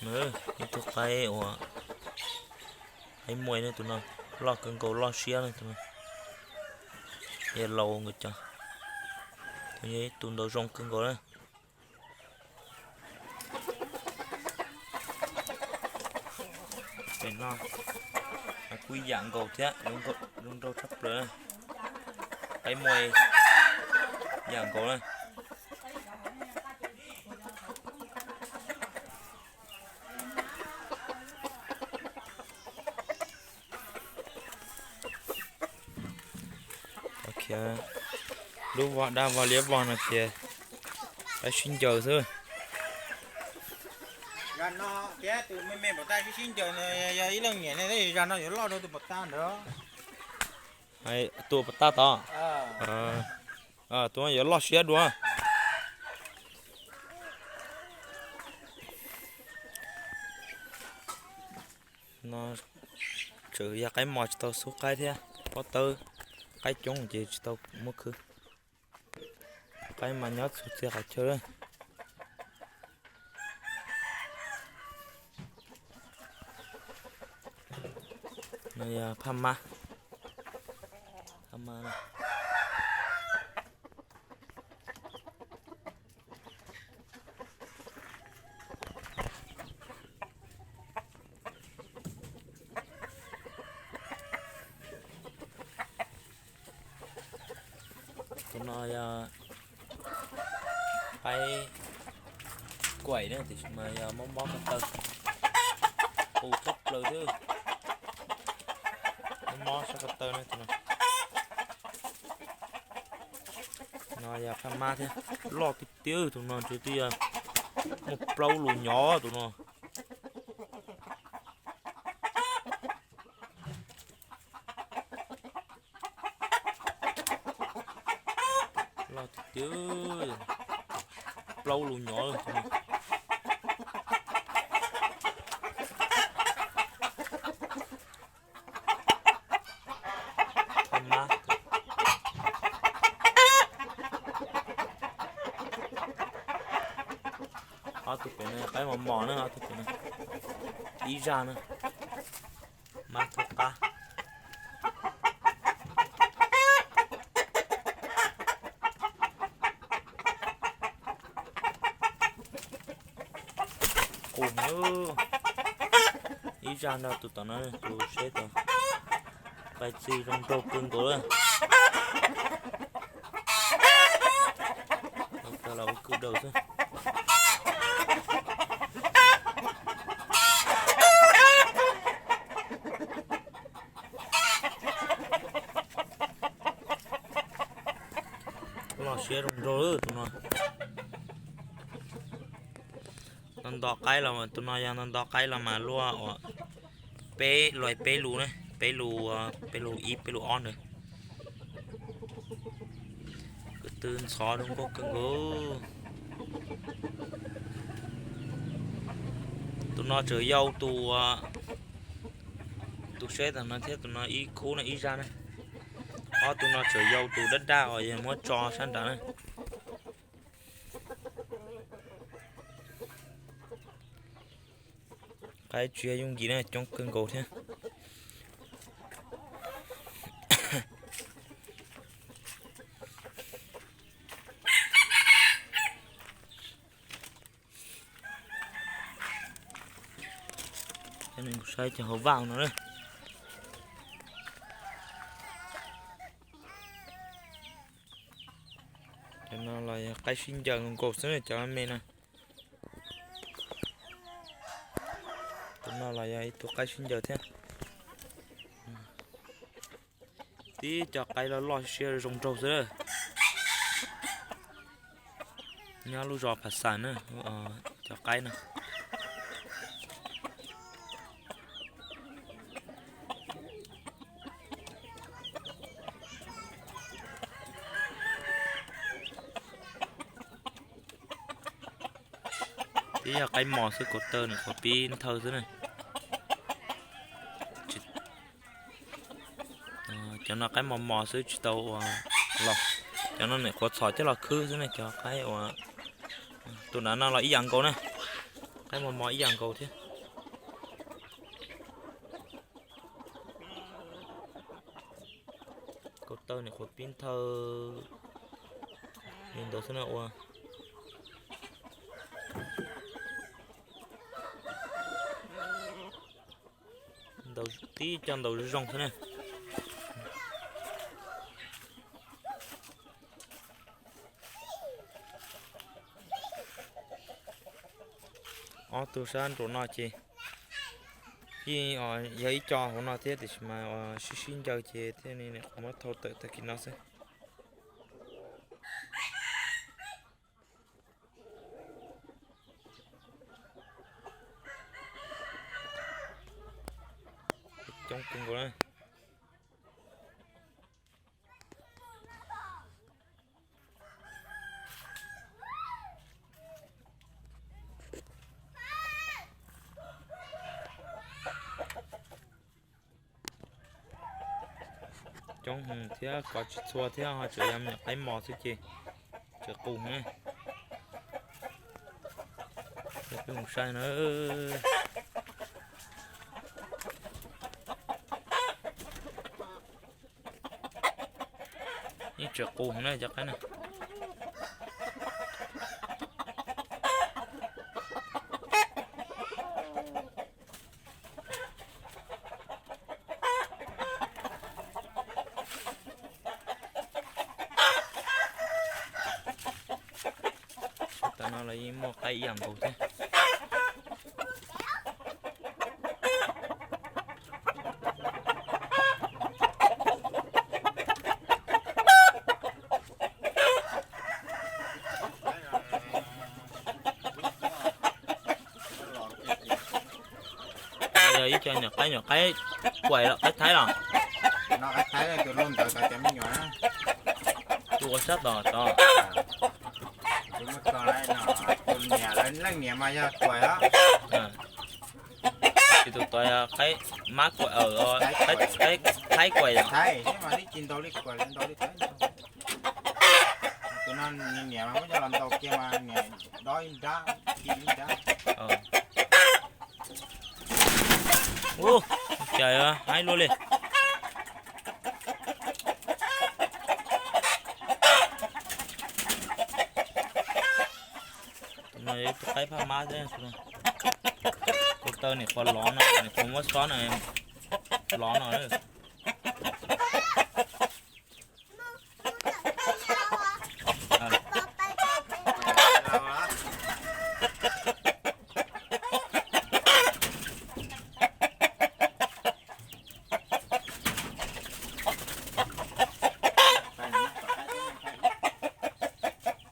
Ib tug qaib uas qaib muaj ne, tus no loj kawg nkaus, loj siab ne tus no. Yog laus nkawd cov, tus yog ib tug ntau zoo kawg nkaus na. Pem no kuj ib yam nkaus thiab, zoo nraug tshaj plaws. Qaib muaj ib yam nkaus na. Lub vog dab vog liab vog no ces qaib sib ncaws xwb. Zag no thiab tus me me pom tag sib sib ncaws no yog ib leej niam ne, zag no yuav loj dua tus pom tag ntawd. Tus pom tag tod, tus no yuav loj siab dua. No tseem yog qaib mos tsis tau xub qaib thiab, pob tawb qaib coob ces tsis tau muab khwb. Qaib mas nyob txhua txhia qhov chaw. No yog phaj mab, phaj mab. Tus no yog qaib kuaim ne, tiam sis mas yog mob mob ko taw, qus tshaj plaws thiab. Mob mob sab ko taw ne tus no. No yog phaj mab thiab, loj tiag tiag tus no, ntshe twb yog muaj plaub lus nyov tus no. Loj tiag tiag, plaub lus nyov lawm. Ob tug pem no qaib mos mos na, ob tug pem no, ib zaj na, mab thoob qab. Qus, ib zaj nrog tus tom no, tus seb tod, pais txi zoo nraug kawg nkaus lawm. Ua kwv daws xwb. Loj siab zoo nraug tus no. Nto nto qaib los, tus no yog nto nto qaib los mas luaj uas peb, luaj peb lus ne, peb lus, peb lus ib peb lus ob ntawd. Kwv tw ntxhov zoo nkauj kawg nkaus. Tus no tseem yau tus, tus seb tom no thiab, tus no ib khub no ib zaj na. Ob tug no tseem yau tus daj daj uas yog muab tso sab nrad na. Qaib tsis yog yooj yim na, coob kawg nkaus thiab. Saib cov hauv vaj no na. Cov no los yog qaib sib ncaws nkaus xwb na, cov me no. Tus no los yog ib tug qaib sib ncaws thiab. Tib co qaib loj loj siab zoo nraug xwb. Nyob lub zos Phav Xas na, cov qaib no. Tib yog qaib mos xwb, ko taw nim qhuav pib nthawj xwb na. Cov no qaib mos mos xwb tsis tau ua los. Cov no nim qhuav txhom coj los khwb xwb ne, cov qaib uas tus nrad no los ib yam nkaus na. Qaib mos mos ib yam nkaus thiab. Kaus taw nim qhuav pib nthawv li ntawd xwb na ua. Ntaus tib co ntaus zoo zoo xwb na. Ob tug sab nraum no ces yeej yog ib co hauv no thiab tiam sis mas sib sib ncaws ces thiaj li qhuav muab thau tawm tag kis no xwb. Coob kawg nkaus na. Coob heev thiab kov tsis txhua thiab ho tseem yog me nyuam qaib mos xwb ces tseem qus heev na. Peb mus saib na. Yeej tseem qus heev na cov qaib na. Tam no los yeej muaj qaib ib yam nkaus thiab. Yog ib co nyuam qaib, nyuam qaib kuaim los qaib Thaib los? Tus ua sab tom tod. Tus niam, leej niam mas yog kuaim os. Ces tus tod yog qaib mab kuaim, qaib Thaib kuaim os. Thaib mas tib tsis ntaus li kuaim, ntaus li Thaib. Tus no niam mas muab coj los ntaus kiag mas niam dob ib nrab, ib nrab. Ua cas haib luaj li. Tus no yog ib tug qaib phaj mab thiab. Kaus taw nim qhuav lov no, nim qhuav muab xob no, lov no.